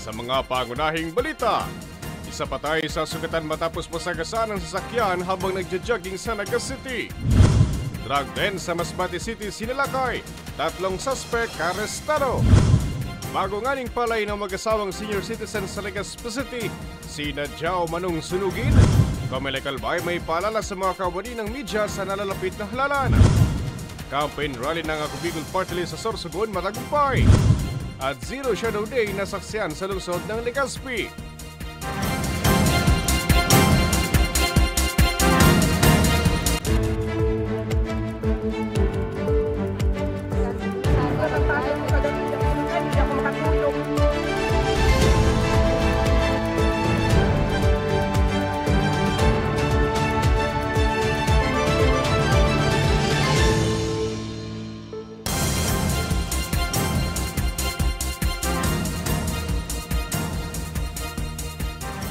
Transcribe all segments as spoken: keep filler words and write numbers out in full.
Sa mga pangunahing balita, isa patay sa sugatan matapos masagasaan ang sasakyan habang nagja-jogging sa Naga City. Drug den sa Masbate City sinalakay, tatlong suspek arestado. Bago nganing palay ng mag-asawang senior citizen sa Legazpi City, sinadya o manong sunugin. Comelec Albay may paalala sa mga kawani ng media sa nalalapit na halalan. Campaign rally ng Ako Bicol Party List sa Sorsogon matagumpay. At Zero Shadow Day nasaksihan sa lungsod ng Legazpi.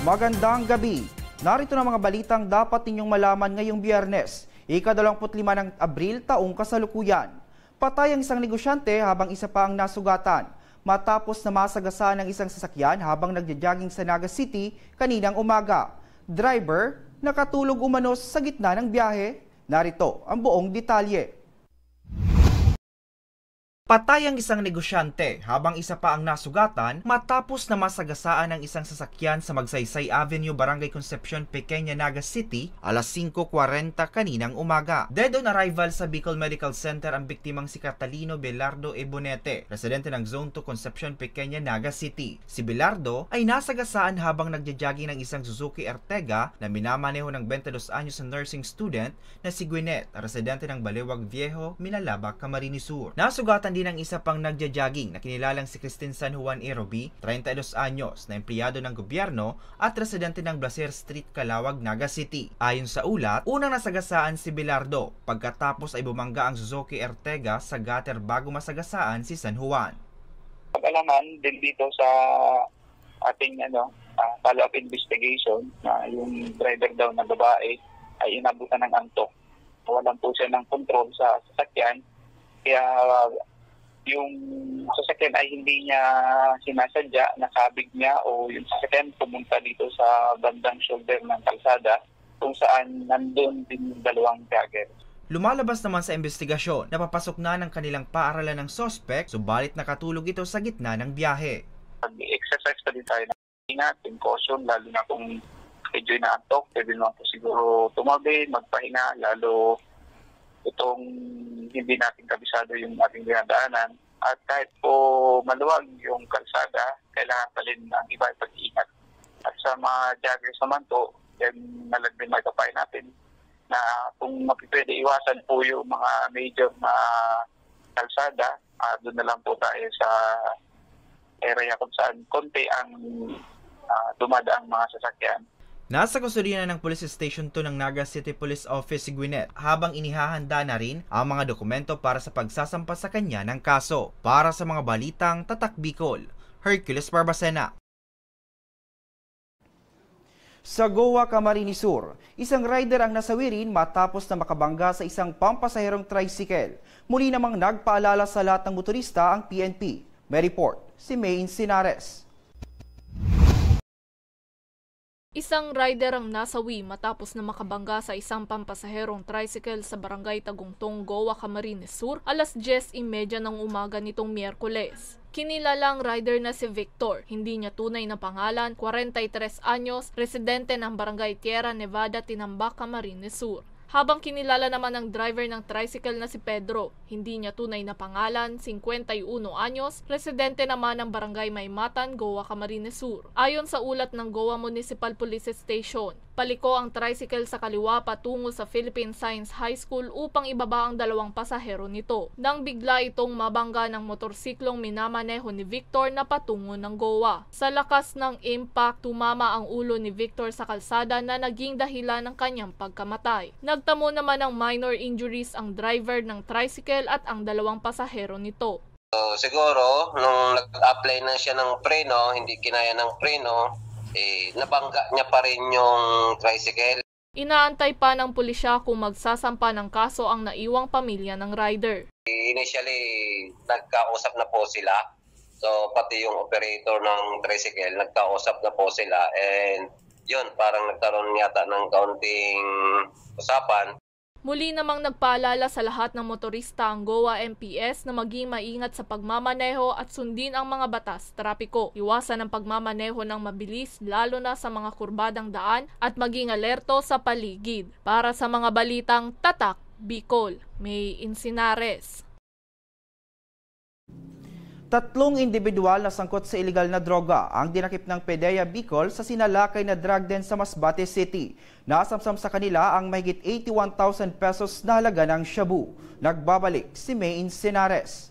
Magandang gabi. Narito na mga balitang dapat ninyong malaman ngayong Biyernes, ikadalawamput lima ng Abril, taong kasalukuyan. Patay ang isang negosyante habang isa pa ang nasugatan matapos na masagasaan ng isang sasakyan habang nagja-jogging sa Naga City kaninang umaga. Driver, nakatulog umano sa gitna ng biyahe. Narito ang buong detalye. Patay ang isang negosyante habang isa pa ang nasugatan matapos na masagasaan ang isang sasakyan sa Magsaysay Avenue, Barangay Concepcion, Pequeña, Naga City, alas singko kwarenta kaninang umaga. Dead on arrival sa Bicol Medical Center ang biktimang si Catalino Belardo Ebonete, residente ng Zone two, Concepcion, Pequeña, Naga City. Si Belardo ay nasagasaan habang nagja-jogging ng isang Suzuki Ertiga na minamaneho ng bente dos anyos na nursing student na si Gwyneth, residente ng Baliwag Viejo, Minalaba, Camarines Sur. Nasugatan din ang isa pang nagja-jogging na kinilalang si Christine San Juan Erobi, treinta y dos anyos, na empleyado ng gobyerno at residente ng Blaser Street, Calawag, Naga City. Ayon sa ulat, unang nasagasaan si Belardo, pagkatapos ay bumangga ang Suzuki Ertiga sa gutter bago masagasaan si San Juan. Pag-alaman din dito sa ating, ano, ah, follow-up investigation na yung driver daw na babae ay inabutan ng antok. Nawalan po siya ng kontrol sa sasakyan. Kaya yung sasakyan ay hindi niya sinasadya, nakabig niya o yung sasakyan pumunta dito sa bandang shoulder ng kalsada kung saan nandun din yung dalawang jogger. Lumalabas naman sa imbestigasyon na papasok na ng kanilang paaralan ng suspek, subalit nakatulog ito sa gitna ng biyahe. Mag-exercise pa din tayo ng ingat, yung caution, lalo na kung medyo inaantok, pwede naman po siguro tumabi, magpahinga, lalo itong hindi natin kabisado yung ating dinadaanan. At kahit po maluwag yung kalsada, kailangan pa rin ang iba ay pag-iingat. At sa mga joggers naman po, yan na lang din may papayo natin na kung mapipwede, iwasan po yung mga major na kalsada. Ah, doon na lang po tayo sa area kung saan konti ang, ah, dumadaang mga sasakyan. Nasa kustodiya na ng Police Station two ng Naga City Police Office si Gwyneth, habang inihahanda na rin ang mga dokumento para sa pagsasampa sa kanya ng kaso. Para sa mga balitang Tatak Bicol, Hercules Barbacena. Sa Goa, Camarines Sur, isang rider ang nasawirin matapos na makabangga sa isang pampasaherong tricycle. Muli namang nagpaalala sa lahat ng motorista ang P N P. May report si May Insinares. Isang rider ang nasawi matapos na makabangga sa isang pampasaherong tricycle sa Barangay Tagungtong, Goa, Camarines Sur, alas dyes y media ng umaga nitong Miyerkules. Kinilala ang rider na si Victor, hindi niya tunay na pangalan, kwarenta y tres anyos, residente ng Barangay Tierra Nevada, Tinambac, Camarines Sur. Habang kinilala naman ang driver ng tricycle na si Pedro, hindi niya tunay na pangalan, singkwenta y uno anyos, residente naman ng Barangay Maymatan, Goa, Camarines Sur. Ayon sa ulat ng Goa Municipal Police Station, paliko ang tricycle sa kaliwa patungo sa Philippine Science High School upang ibaba ang dalawang pasahero nito, nang bigla itong mabangga ng motorsiklong minamaneho ni Victor na patungo ng Goa. Sa lakas ng impact, tumama ang ulo ni Victor sa kalsada na naging dahilan ng kanyang pagkamatay. Nagtamo naman ng minor injuries ang driver ng tricycle at ang dalawang pasahero nito. So, siguro, nung nag-apply na siya ng preno, hindi kinaya ng preno, eh, nabangga niya pa rin yung tricycle. Inaantay pa ng pulisya kung magsasampa ng kaso ang naiwang pamilya ng rider. Initially, nagkausap na po sila. So, pati yung operator ng tricycle, nagkausap na po sila, and yun, parang nagkaroon yata ng kaunting usapan. Muli namang nagpaalala sa lahat ng motorista ang Goa M P S na maging maingat sa pagmamaneho at sundin ang mga batas trapiko. Iwasan ang pagmamaneho ng mabilis, lalo na sa mga kurbadang daan, at maging alerto sa paligid. Para sa mga balitang Tatak Bicol, May Insinares. Tatlong indibidwal na sangkot sa iligal na droga ang dinakip ng PDEA Bicol sa sinalakay na drug den sa Masbate City. Nasamsam sa kanila ang mahigit eighty-one thousand pesos na halaga ng shabu. Nagbabalik si May Insinares.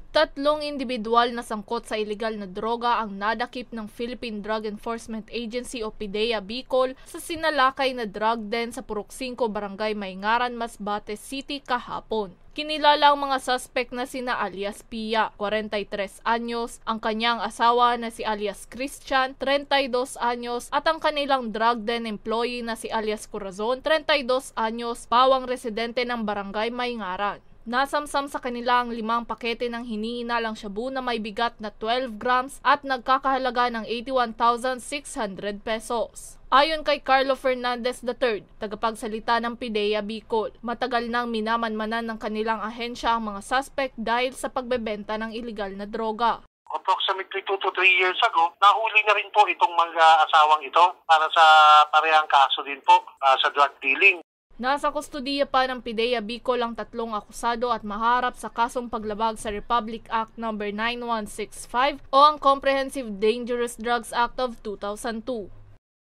Tatlong indibidwal na sangkot sa iligal na droga ang nadakip ng Philippine Drug Enforcement Agency o PDEA Bicol sa sinalakay na drug den sa Purok Singko, Barangay Maingaran, Masbate City kahapon. Kinilala ang mga suspek na sina alias Pia, kwarenta y tres anyos, ang kanyang asawa na si alias Christian, treinta y dos anyos, at ang kanilang drug den employee na si alias Corazon, treinta y dos anyos, pawang residente ng Barangay Maingaran. Nasamsam sa kanila ang limang pakete ng hinihinalang shabu na may bigat na twelve grams at nagkakahalaga ng eighty-one thousand six hundred pesos. Ayon kay Carlo Fernandez the third, tagapagsalita ng PDEA Bicol, matagal nang minamanmanan ng kanilang ahensya ang mga suspek dahil sa pagbebenta ng iligal na droga. Approximately two to three years ago, nahuli na rin po itong mag-aasawang ito para sa parehang kaso din po, ah, sa drug dealing. Nasa kustodiya pa ng PDEA Bicol ang tatlong akusado at maharap sa kasong paglabag sa Republic Act Number nine one six five o ang Comprehensive Dangerous Drugs Act of two thousand two.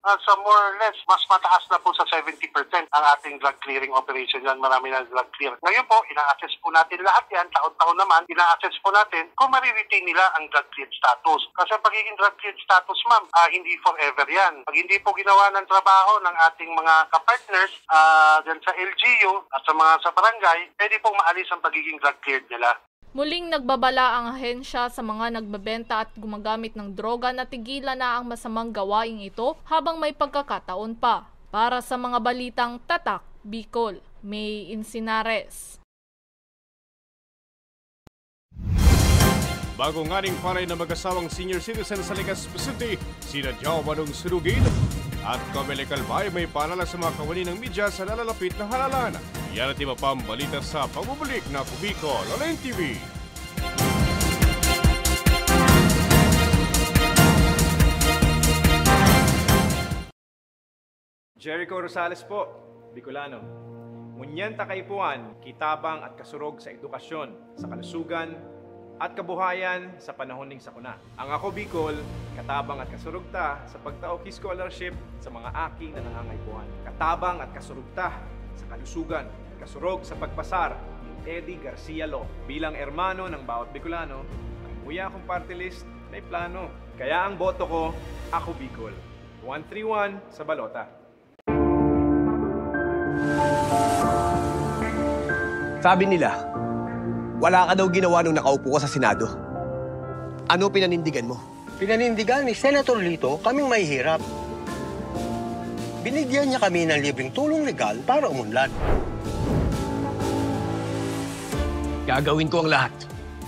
Ah, sa more or less, mas mataas na po sa seventy percent ang ating drug clearing operation yan. Marami na drug clear. Ngayon po, ina-assess po natin lahat yan. Taon-taon naman, ina-assess po natin kung mariretain nila ang drug cleared status. Kasi ang pagiging drug cleared status, ma'am, ah, hindi forever yan. Pag hindi po ginawa ng trabaho ng ating mga kapartners, ah, dyan sa L G U at sa mga sa barangay, pwede pong maalis ang pagiging drug cleared nila. Muling nagbabala ang ahensya sa mga nagbebenta at gumagamit ng droga na tigilan na ang masamang gawaing ito habang may pagkakataon pa. Para sa mga balitang Tatak Bicol, May Insinares. Bago nganing paray na mag-asawang senior citizen sa Legazpi City, sina Joe Manong Sunugin at Comelec Albay may paalala sa mga kawani ng media sa nalalapit na halalan. Yan at iba pang balita sa pagbabalik na Ako Bicol Online T V. Jericho Rosales po, Bicolano. Ngunyan ta kaipuhan, kitabang at kasurog sa edukasyon, sa kalusugan, at kabuhayan sa panahon ning sakuna. Ang Ako Bicol, katabang at kasurog ta sa pagtao ki scholarship sa mga aki na nangangaipuhan. Katabang at kasurog ta sa kalusugan, kasurog sa pagpasar ni Eddie Garcia Law. Bilang hermano ng bawat Bicolano, ang Kuya Akong Party List may plano. Kaya ang boto ko, Ako Bicol. One three one sa balota. Sabi nila, wala ka daw ginawa nung nakaupo ka sa Senado. Ano pinanindigan mo? Pinanindigan ni Senator Lito kaming mahihirap. Binigyan niya kami ng libreng tulong legal para umunlad. Gagawin ko ang lahat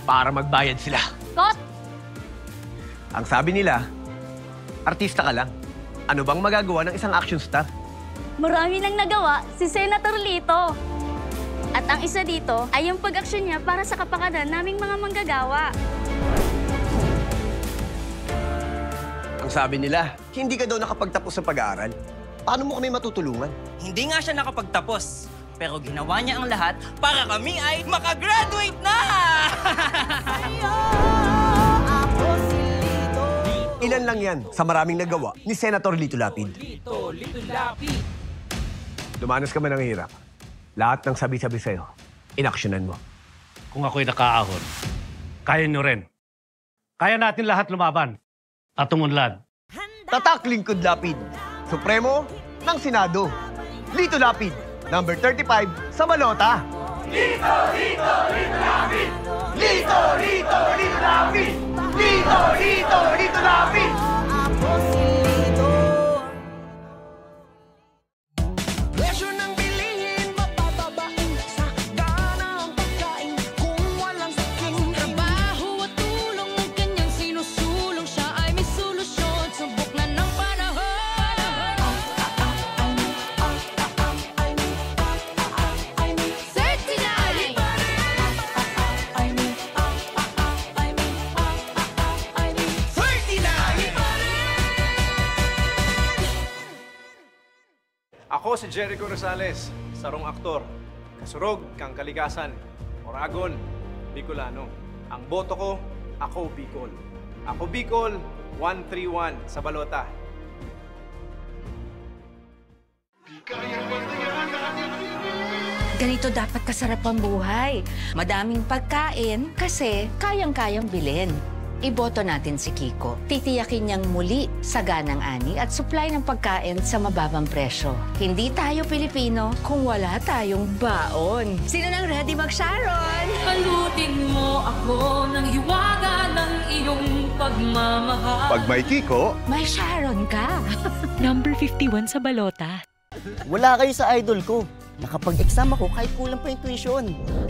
para magbayad sila. Kot! Ang sabi nila, artista ka lang. Ano bang magagawa ng isang action star? Marami nang nagawa si Senator Lito. At ang isa dito ay yung pag-aksyon niya para sa kapakanan naming mga manggagawa. Ang sabi nila, hindi ka daw nakapagtapos sa pag-aaral. Paano mo kami matutulungan? Hindi nga siya nakapagtapos, pero ginawa niya ang lahat para kami ay makagraduate na! Ayo, ako si Lito. Ilan lang yan sa maraming nagawa ni Senator Lito Lapid. Lito, Lito Lapid. Dumanas ka man ng hirap. Lahat ng sabi-sabi sa'yo, inaksyonan mo. Kung ako'y nakaahon, kaya nyo rin. Kaya natin lahat lumaban at umunlad. Tatak Lingkod Lapid, Supremo ng Senado. Lito Lapid, number thirty-five sa balota. Lito, Lito, Lito Lapid! Lito, Lito, Lito Lapid! Lito, Lito, Lito Lapid! Ako si Lito. Presyo ng bilihin, mabababa ang sagana ang pagkain. Kung walang Ako si Jericho Rosales, sarong aktor, kasurog kan kalikasan, Oragon, Bicolano. Ang boto ko, Ako Bicol. Ako Bicol, one three one sa balota. Ganito dapat kasarap ang buhay. Madaming pagkain kasi kayang-kayang bilhin. Iboto natin si Kiko. Titiyakin niyang muli saganang ani at supply ng pagkain sa mababang presyo. Hindi tayo Pilipino kung wala tayong baon. Sino nang ready mag-Sharon? Balutin mo ako ng hiwaga ng iyong pagmamahal. Pag may Kiko, May Sharon ka. Number fifty-one sa balota. Wala kayo sa idol ko. Nakapag-exam ako kahit kulang pa yung tuition.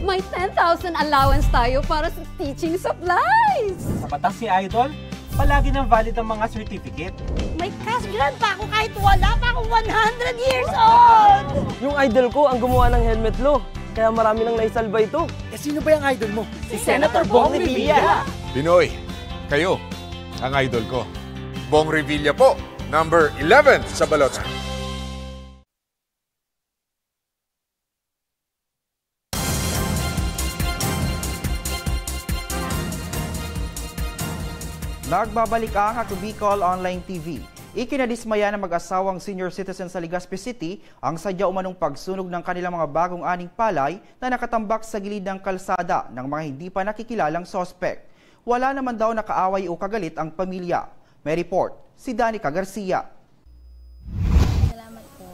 May ten thousand allowance tayo para sa teaching supplies! Sa batas si Idol, palagi nang valid ang mga certificate. May cash grant pa ako kahit wala pa akong one hundred years old! Yung idol ko ang gumawa ng helmet law, kaya marami nang naisalba ito. Eh, sino ba yung idol mo? Si Senator Bong Revilla! Pinoy, kayo ang idol ko. Bong Revilla po, number eleven sa balota. Nagbabalik ang Ako Bicol Online T V. Ikinadismaya ng mag-asawang senior citizen sa Legazpi City ang sadya umanong pagsunog ng kanilang mga bagong aning palay na nakatambak sa gilid ng kalsada ng mga hindi pa nakikilalang suspek. Wala naman daw nakaaway o kagalit ang pamilya. May report si Danica Garcia.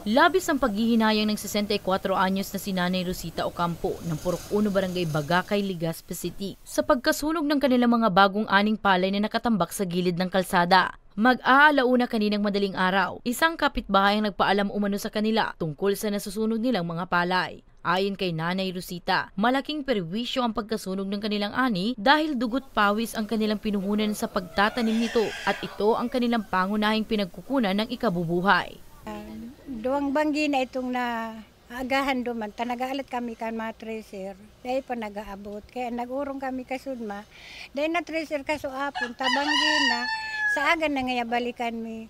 Labis ang paghihinayang ng sesenta y kuatro anyos na si Nanay Rosita Ocampo ng Purok Uno, Barangay Bagacay, Legazpi City, sa pagkasunog ng kanilang mga bagong aning palay na nakatambak sa gilid ng kalsada. Mag-aalauna kaninang madaling araw, isang kapitbahay ang nagpaalam umano sa kanila tungkol sa nasusunog nilang mga palay. Ayon kay Nanay Rosita, malaking perwisyo ang pagkasunog ng kanilang ani dahil dugot pawis ang kanilang pinuhunan sa pagtatanim nito at ito ang kanilang pangunahing pinagkukunan ng ikabubuhay. Duwang banggi na itong naagahan duman, ta nag-aalat kami kan mga treasure. Dai pa nag-aabot. Kaya nag-urong kami kasudma. Dai na treasure kaso apon, ta banggi na. Sa aga na ngaya balikan mi.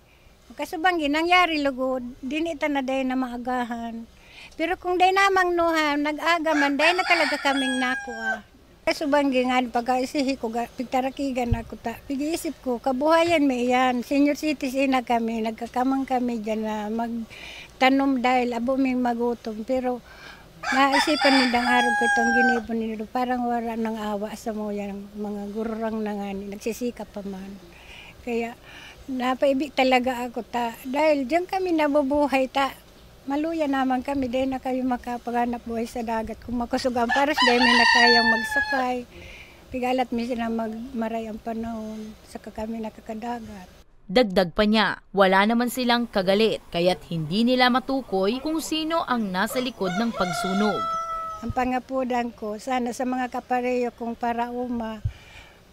Kaso banggi, nangyari lugod. Dini ta na dai na maagahan. Pero kung dai namang nuhan, nag-aga man, dai na talaga kaming nakua. Kaso banggi nga, pagkaisihi ko, ga- pigtarakigan ako ta. Pig-iisip ko, kabuhayan mi iyan. Senior citizen na kami, nagkakamang kami dyan na magtanom dahil abo ming magutom. Pero naisipan mi dang arog ko itong ginibo nila. Parang wala nang awa sa mga, mga gururang na nga ni, nagsisikap pa man. Kaya napaibi talaga ako ta. Dahil diyan kami nabubuhay ta. Maluya naman kami, dai na kayo makapaghanap buhay sa dagat. Kung makusog ang paros, dai mi na kayang magsakay. Pigalat mi sila magmaray ang panahon, saka kami nakakadagat. Dagdag pa niya, wala naman silang kagalit, kaya't hindi nila matukoy kung sino ang nasa likod ng pagsunog. Ang pangapudan ko, sana sa mga kapareho kong paraoma,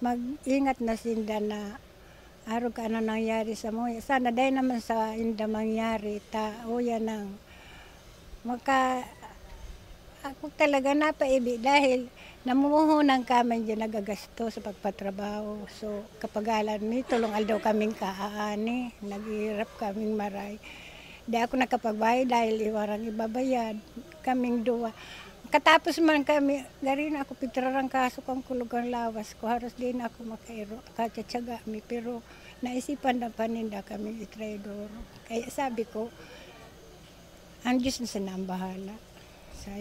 mag-ingat na sinda na arog ka ano nangyari sa mga. Sana dai naman sa inda mangyari, ta uya nang maka, ako talaga napaibi dahil namumuhunan kami dyan nagagasto sa pagpatrabaho. So, kapagalan mi, tulong aldaw kaming kaani, naghihirap kaming maray. Di ako nakapagbayad dahil iwarang ibabayad. Kaming duwa. Katapos man kami, gari na ako pitrarangkaso kang kulugang lawas ko. Haros di na ako makairo. Katsatsaga mi, pero naisipan na paninda kami itraidor. Kaya sabi ko, ang Diyos na sana ang bahala. Sa,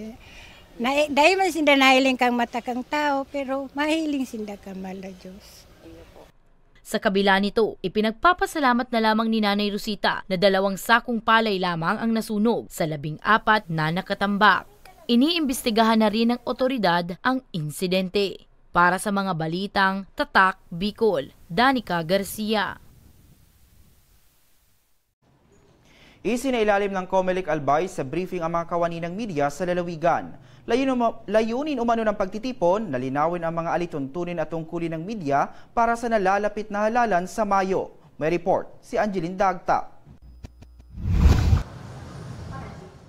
na, dahil man sinda nahiling kang mata kang tao, pero mahiling sinda kang mahal na Diyos. Sa kabila nito, ipinagpapasalamat na lamang ni Nanay Rosita na dalawang sakong palay lamang ang nasunog sa labing apat na nakatambak. Iniimbestigahan na rin ng otoridad ang insidente. Para sa mga balitang Tatak Bicol, Danica Garcia. Isinailalim ng Comelec Albay sa briefing ang mga kawani ng media sa lalawigan. Layunin, layunin umano ng pagtitipon na linawin ang mga alituntunin at tungkulin ng media para sa nalalapit na halalan sa Mayo. May report si Angeline Dagta.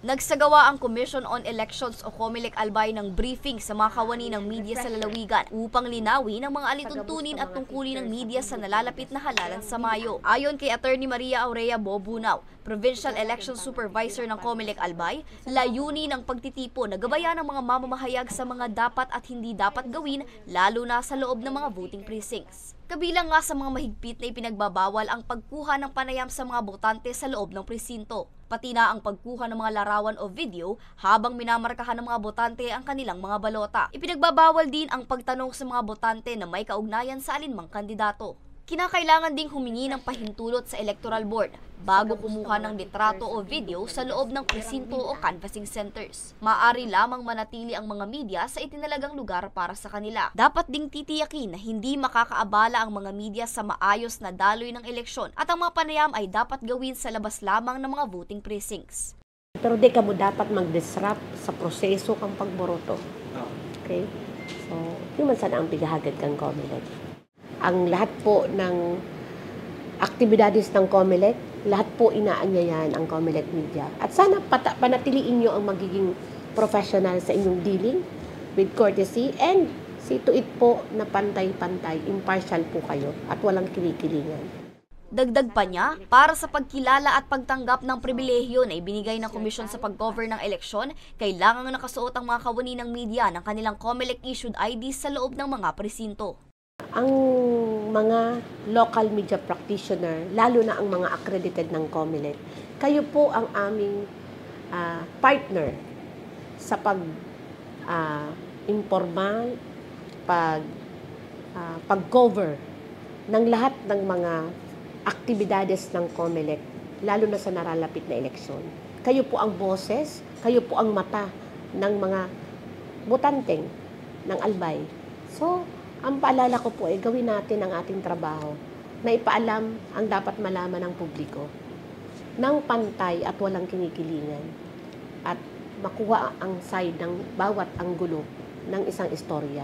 Nagsagawa ang Commission on Elections o COMELEC Albay ng briefing sa mga kawani ng media sa lalawigan upang linawin ang mga alituntunin at tungkulin ng media sa nalalapit na halalan sa Mayo. Ayon kay Attorney Maria Aurea Bobunao, Provincial Election Supervisor ng COMELEC Albay, layunin ang pagtitipon na gabayan ang mga mamamahayag sa mga dapat at hindi dapat gawin, lalo na sa loob ng mga voting precincts. Kabilang nga sa mga mahigpit na ipinagbabawal ang pagkuha ng panayam sa mga botante sa loob ng presinto, pati na ang pagkuha ng mga larawan o video habang minamarkahan ng mga botante ang kanilang mga balota. Ipinagbabawal din ang pagtanong sa mga botante na may kaugnayan sa alinmang kandidato. Kinakailangan ding humingi ng pahintulot sa Electoral Board bago kumuha ng litrato o video sa loob ng presinto o canvassing centers. Maaari lamang manatili ang mga media sa itinalagang lugar para sa kanila. Dapat ding titiyakin na hindi makakaabala ang mga media sa maayos na daloy ng eleksyon at ang mga panayam ay dapat gawin sa labas lamang ng mga voting precincts. Pero di kamo dapat mag-disrupt sa proseso kan pagboroto. Okay? So, yun man sana ang pighahagad kan COMELEC. Ang lahat po ng aktibidades ng COMELEC, lahat po inaanyayahan ang COMELEC media. At sana pata- panatiliin nyo ang magiging professional sa inyong dealing with courtesy and see to it po na pantay-pantay, impartial po kayo at walang kinikilingan. Dagdag pa niya, para sa pagkilala at pagtanggap ng pribilehyo na ibinigay ng Komisyon sa pag-cover ng eleksyon, kailangang nakasuot ang mga kawani ng media ng kanilang COMELEC-issued I D sa loob ng mga presinto. Ang mga local media practitioner, lalo na ang mga accredited ng COMELEC, kayo po ang aming ah, partner sa pag ah, informal, pag ah, pag-cover ng lahat ng mga aktibidades ng COMELEC, lalo na sa naralapit na eleksyon. Kayo po ang boses, kayo po ang mata ng mga botanteng ng Albay. So, ang paalala ko po ay gawin natin ang ating trabaho na ipaalam ang dapat malaman ng publiko ng pantay at walang kinikilingan at makuha ang side ng bawat anggulo ng isang istorya.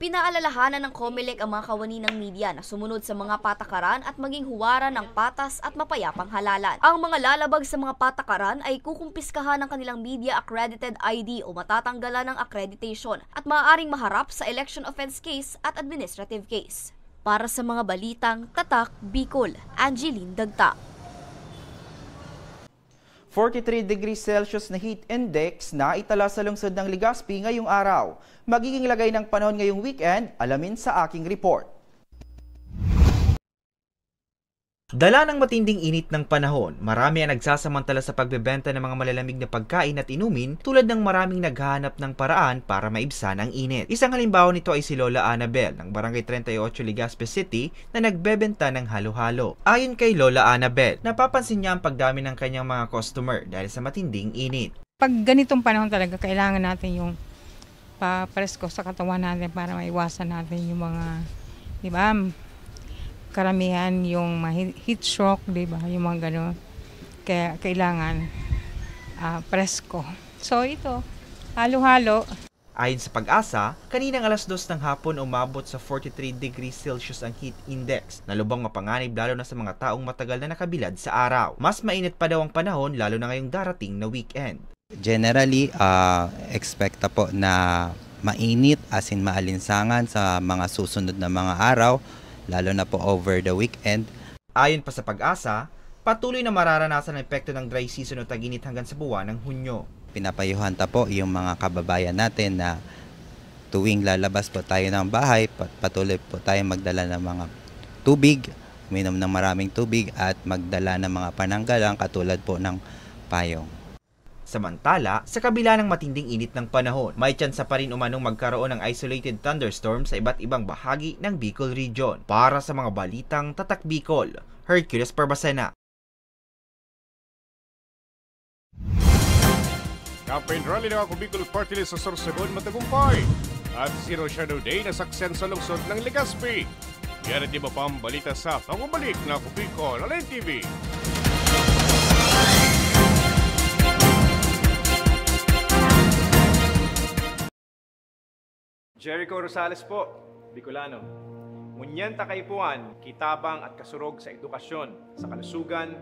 Pinaalalahanan ng COMELEC ang mga kawani ng media na sumunod sa mga patakaran at maging huwaran ng patas at mapayapang halalan. Ang mga lalabag sa mga patakaran ay kukumpiskahan ng kanilang media accredited I D o matatanggalan ng accreditation at maaaring maharap sa election offense case at administrative case. Para sa mga balitang Tatak Bicol, Angeline Dagta. Forty-three degrees Celsius na heat index na itala sa lungsod ng Legazpi ngayong araw. Magiging lagay ng panahon ngayong weekend, alamin sa aking report. Dala ng matinding init ng panahon, marami ang nagsasamantala sa pagbebenta ng mga malalamig na pagkain at inumin, tulad ng maraming naghahanap ng paraan para maibsan ang init. Isang halimbawa nito ay si Lola Annabel ng Barangay treinta y ocho, Legazpi City, na nagbebenta ng halo-halo. Ayon kay Lola Annabel, napapansin niya ang pagdami ng kanyang mga customer dahil sa matinding init. Pag ganitong panahon talaga, kailangan natin yung papresko sa katawan natin para maiwasan natin yung mga, di ba, karamihan yung mga he- heat stroke, di ba, yung mga gano'n. Kaya kailangan ah, presko. So ito, halo-halo. Ayon sa PAGASA, kaninang alas dos ng hapon umabot sa forty-three degrees Celsius ang heat index, na lubang mapanganib lalo na sa mga taong matagal na nakabilad sa araw. Mas mainit pa daw ang panahon lalo na ngayong darating na weekend. Generally, ah, expect ta po na mainit, as in maalinsangan sa mga susunod na mga araw, lalo na po over the weekend. Ayon pa sa PAGASA, patuloy na mararanasan ang epekto ng dry season o tag-init hanggang sa buwan ng Hunyo. Pinapayuhan ta po yung mga kababayan natin na tuwing lalabas po tayo ng bahay, pa- patuloy po tayong magdala ng mga tubig, uminom ng maraming tubig at magdala ng mga pananggalang katulad po ng payong. Samantala, sa kabila ng matinding init ng panahon, may tsansa pa rin umanong magkaroon ng isolated thunderstorm sa iba't ibang bahagi ng Bicol Region. Para sa mga balitang Tatak Bicol, Hercules Parbasena. Campaign rally ng Ako Bicol Party List sa Sorsogon matagumpay at Zero Shadow Day nasakyan sa lungsod ng Legazpi. Yan at iba pang balita sa pagbabalik na Ako Bicol Online T V. Jericho Rosales po, Bicolano. Ngunyan ta kaipuhan, kitabang at kasurog sa edukasyon, sa kalusugan,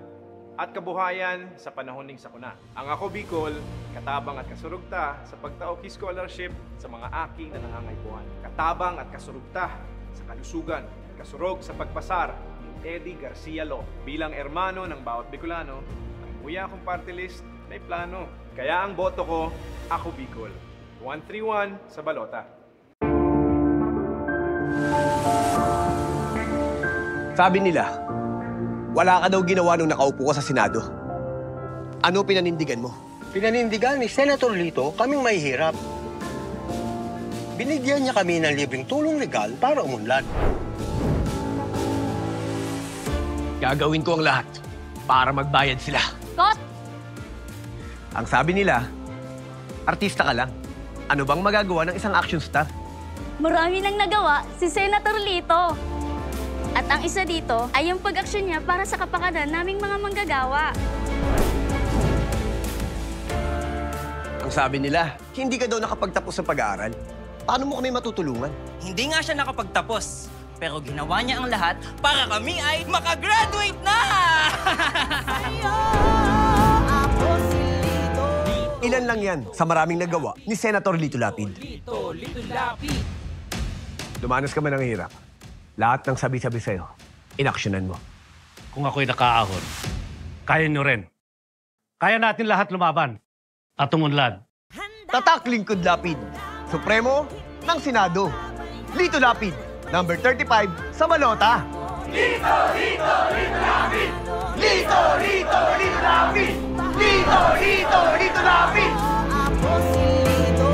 at kabuhayan sa panahon ning sakuna. Ang Ako Bicol, katabang at kasurog ta sa pagtao ki scholarship sa mga aki na nangangaipuhan. Katabang at kasurog ta sa kalusugan, kasurog sa pagpasar ni Eddie Garcia Law. Bilang hermano ng bawat Bicolano, ang Muya Akong Party List may plano. Kaya ang boto ko, Ako Bicol. One three one sa balota. Sabi nila, wala ka daw ginawa nung nakaupo ka sa Senado. Ano pinanindigan mo? Pinanindigan ni Senator Lito kaming mahihirap. Binigyan niya kami ng libreng tulong legal para umunlad. Gagawin ko ang lahat para magbayad sila. Kot! Ang sabi nila, artista ka lang. Ano bang magagawa ng isang action star? Marami nang nagawa si Senator Lito. At ang isa dito ay yung pag-aksyon niya para sa kapakanan naming mga manggagawa. Ang sabi nila, hindi ka daw nakapagtapos sa pag-aaral. Paano mo kami matutulungan? Hindi nga siya nakapagtapos, pero ginawa niya ang lahat para kami ay makagraduate na! Ilan lang yan sa maraming nagawa ni Senator Lito Lapid. Lumanos ka man ng hirap. Lahat ng sabi-sabi sa'yo, inaksyonan mo. Kung ako'y nakaahon, kaya nyo rin. Kaya natin lahat lumaban at umunlad. Tatak Lingkod Lapid, Supremo ng Senado. Lito Lapid, number thirty-five sa balota. Lito, Lito, Lito Lapid! Lito, Lito, Lito Lapid! Lito, Lito, Lito Lapid! Ako si Lito.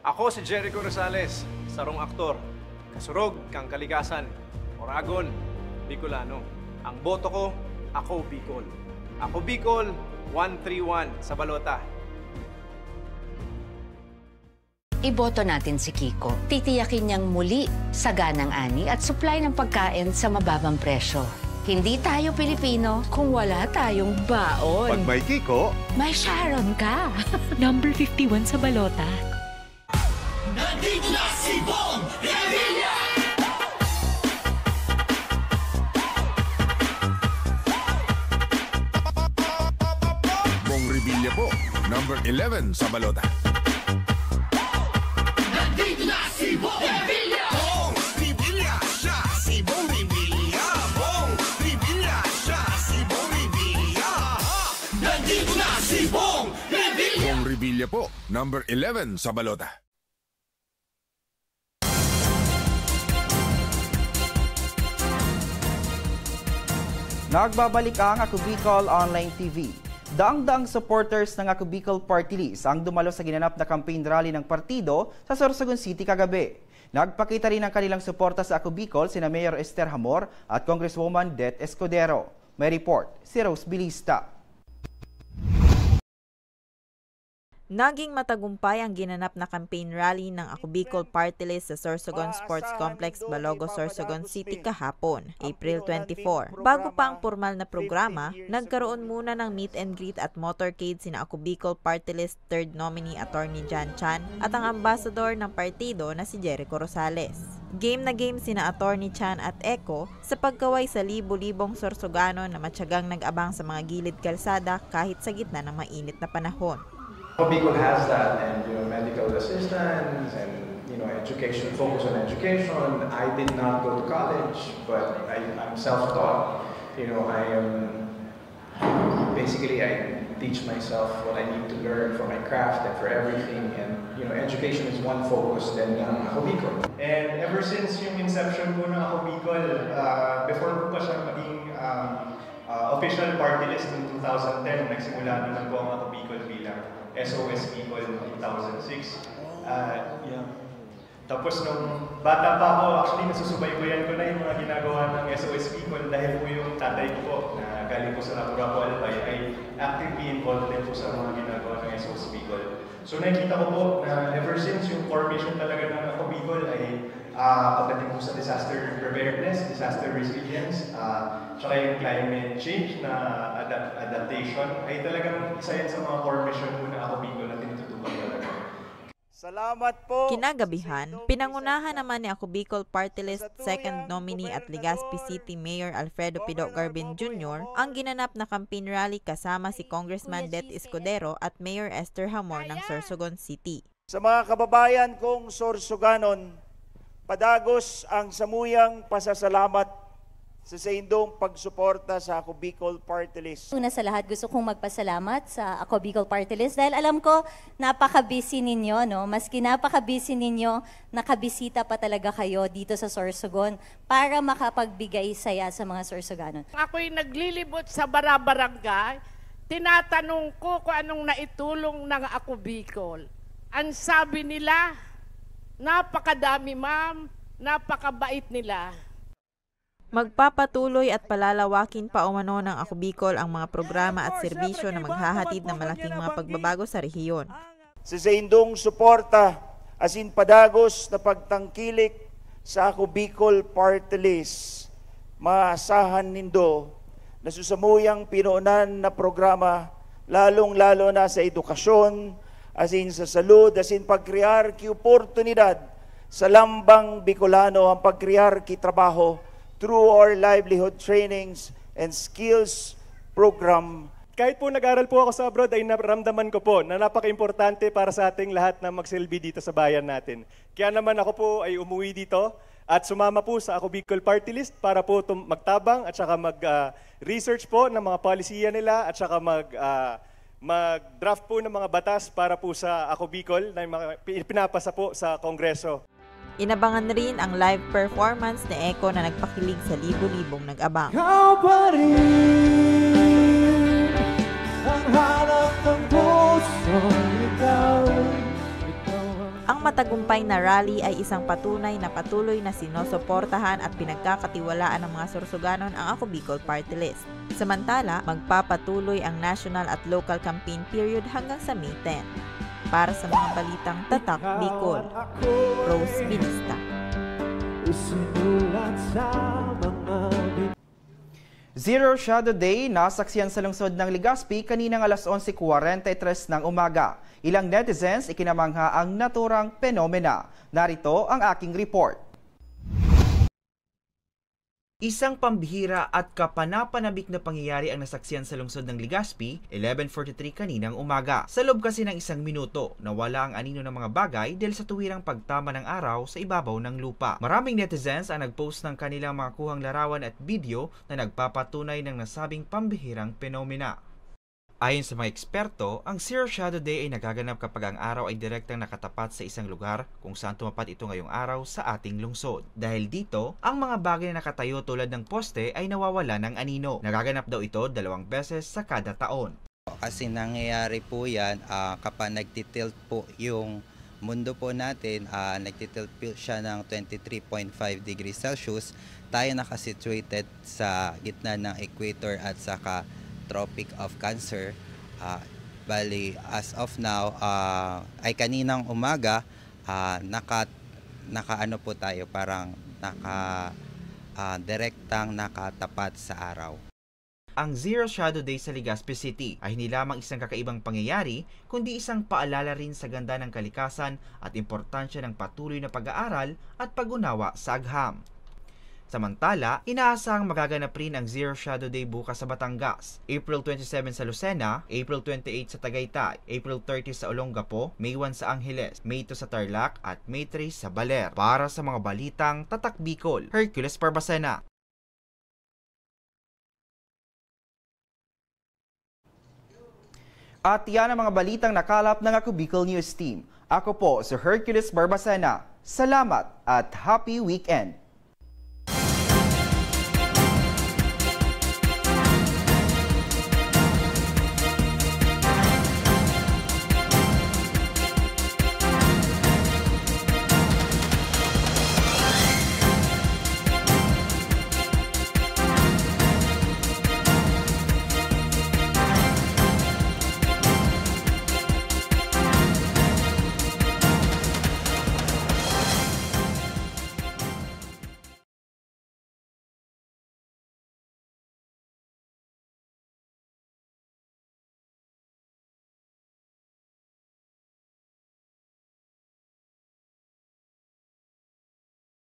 Ako si Jericho Rosales, sarong aktor, kasurog kan kalikasan, Oragon, Bicolano. Ang boto ko, Ako Bicol. Ako Bicol, one three one sa balota. Iboto natin si Kiko. Titiyakin niyang muli, saganang ani at supply ng pagkain sa mababang presyo. Hindi tayo Pilipino kung wala tayong baon. Pag may Kiko, may Sharon ka. Number fifty-one sa balota. Nandito na si Bong Revilla! Bong Revilla po, number eleven sa balota. Nandito na si Bong Revilla! Bong Revilla! Siya si Bong Revilla! Bong Revilla! Siya si Bong Revilla! Nandito na si Bong Revilla! Bong Revilla po, number eleven sa balota. Nagbabalik ang Ako Bicol Online T V. Daang-daang supporters ng Ako Bicol Party List ang dumalo sa ginanap na campaign rally ng partido sa Sorsogon City kagabi. Nagpakita rin ng kanilang suporta sa Ako Bicol sina Mayor Esther Hamor at Congresswoman Det Escudero. May report si Rose Bilista. Naging matagumpay ang ginanap na campaign rally ng Ako Bicol Party List sa Sorsogon Sports Complex, Balogo, Sorsogon City kahapon, April twenty-four. Bago pa ang pormal na programa, nagkaroon muna ng meet and greet at motorcade sina Ako Bicol Party List third nominee Attorney John Chan at ang ambassador ng partido na si Jericho Rosales. Game na game sina Attorney Chan at Eco sa pagkaway sa libo-libong Sorsoganon na matyagang nag-abang sa mga gilid kalsada kahit sa gitna ng mainit na panahon. Bicol has that, and you know, medical assistance, and you know, education, focus on education. I did not go to college, but I, I'm self-taught. You know, I am Basically, I teach myself what I need to learn for my craft and for everything. And, you know, education is one focus din ng Ako Bicol. And ever since yung inception ko ng Ako Bicol, uh, before ko pa siya maging um, uh, official party list noong two thousand ten, nagsimula naman po ang Ako Bicol bilang S O S Bicol noong two thousand six. Uh, yeah. Tapos nung bata pa ako, actually, nasusubaybayan ko na yung mga ginagawa ng S O S Bicol dahil po yung tatay ko po, na galing po sa Lapu-Lapu, Albay, ay actively involved din po sa mga ginagawa ng S O S Bicol. So nakikita ko po na ever since, yung core mission talaga ng Ako Bicol ay, ah, pagdating po sa disaster preparedness, disaster resilience, ah, tsaka yung climate change na adapt- adaptation, ay talagang isa yan sa mga core mission po ng Ako Bicol na tinututukan talaga. Salamat po. Kinagabihan, pinangunahan naman ni Ako Bicol Party List second nominee at Legazpi City Mayor Alfredo Pido Garbin Junior ang ginanap na campaign rally kasama si Congressman Det Escudero at Mayor Esther Hamor ng Sorsogon City. Sa mga kababayan kong Sorsoganon, padagos ang samuyang pasasalamat sa saindong pagsuporta sa Ako Bicol Party List. Una sa lahat, gusto kong magpasalamat sa Ako Bicol Party List dahil alam ko napaka-busy ninyo, no? Maski napaka-busy ninyo, nakabisita pa talaga kayo dito sa Sorsogon para makapagbigay saya sa mga Sorsoganon. Ako'y naglilibot sa barabarangay, tinatanong ko kung anong naitulong ng Ako Bicol. Ang sabi nila, napakadami, ma'am, napakabait nila. Magpapatuloy at palalawakin pa umano ng Ako Bicol ang mga programa at serbisyo na maghahatid ng malaking mga pagbabago sa rehiyon. Sa saindong suporta asin padagos na pagtangkilik sa Ako Bicol Party List, maasahan nindo na sa samuyang pinoonan na programa, lalong-lalo na sa edukasyon, asin sa salud, asin pagkrear ki oportunidad sa lambang Bicolano, ang pagkrear ki trabaho through our livelihood trainings and skills program. Kahit po nag-aral po ako sa abroad, ay naramdaman ko po na napaka-importante para sa ating lahat na magsilbi dito sa bayan natin. Kaya naman ako po ay umuwi dito at sumama po sa Ako Bicol Party List para po tum- magtabang at saka mag-research po ng mga polisiya nila at saka mag, ah, mag-draft po ng mga batas para po sa Ako Bicol na yung mga pi- pinapasa po sa Kongreso. Inabangan rin ang live performance ni Eco na nagpakilig sa libo-libong nag-abang. Ikaw pa rin ang hanap ng puso, ikaw, ikaw ang Ang matagumpay na rally ay isang patunay na patuloy na sinusuportahan at pinagkakatiwalaan ng mga Sorsoganon ang Ako Bicol Party List. Samantala, magpapatuloy ang national at local campaign period hanggang sa May ten. Para sa mga balitang Tatak Bicol, Rose Binista. Isinulat sa mga bit- Zero Shadow Day nasaksihan sa lungsod ng Legazpi kaninang alas onse kwarenta y tres ng umaga. Ilang netizens ikinamangha ang naturang penomena. Narito ang aking report. Isang pambihira at kapanapanabik na pangyayari ang nasaksihan sa lungsod ng Legazpi, eleven forty-three kaninang umaga. Sa loob kasi ng isang minuto, nawala ang anino ng mga bagay dahil sa tuwirang pagtama ng araw sa ibabaw ng lupa. Maraming netizens ang nag-post ng kanilang mga kuhang larawan at video na nagpapatunay ng nasabing pambihirang penomena. Ayon sa mga eksperto, ang Zero Shadow Day ay nagaganap kapag ang araw ay direktang nakatapat sa isang lugar kung saan tumapat ito ngayong araw sa ating lungsod. Dahil dito, ang mga bagay na nakatayo tulad ng poste ay nawawala ng anino. Nagaganap daw ito dalawang beses sa kada taon. Kasi nangyayari po yan ah, kapag nagtitilt po yung mundo po natin, ah, nagtitilt po siya ng twenty-three point five degrees Celsius, tayo nakasituated sa gitna ng equator at saka Tropic of Cancer. Ah, bali, as of now, ah, ay kaninang umaga, ah, naka, naka ano po tayo, parang naka, ah, direktang nakatapat sa araw. Ang Zero Shadow Day sa Legazpi City ay hindi lamang isang kakaibang pangyayari, kundi isang paalala rin sa ganda ng kalikasan at importansya ng patuloy na pag-aaral at pag-unawa sa agham. Samantala, inaasahang magaganap rin ang Zero Shadow Day bukas sa Batangas, April twenty-seven sa Lucena, April twenty-eight sa Tagaytay, April thirty sa Olongapo, May one sa Angeles, May two sa Tarlac at May three sa Baler. Para sa mga balitang Tatak Bicol, Hercules Barbacena. At yan ang mga balitang nakalap ng Ako Bicol News Team. Ako po si Hercules Barbacena. Salamat at happy weekend!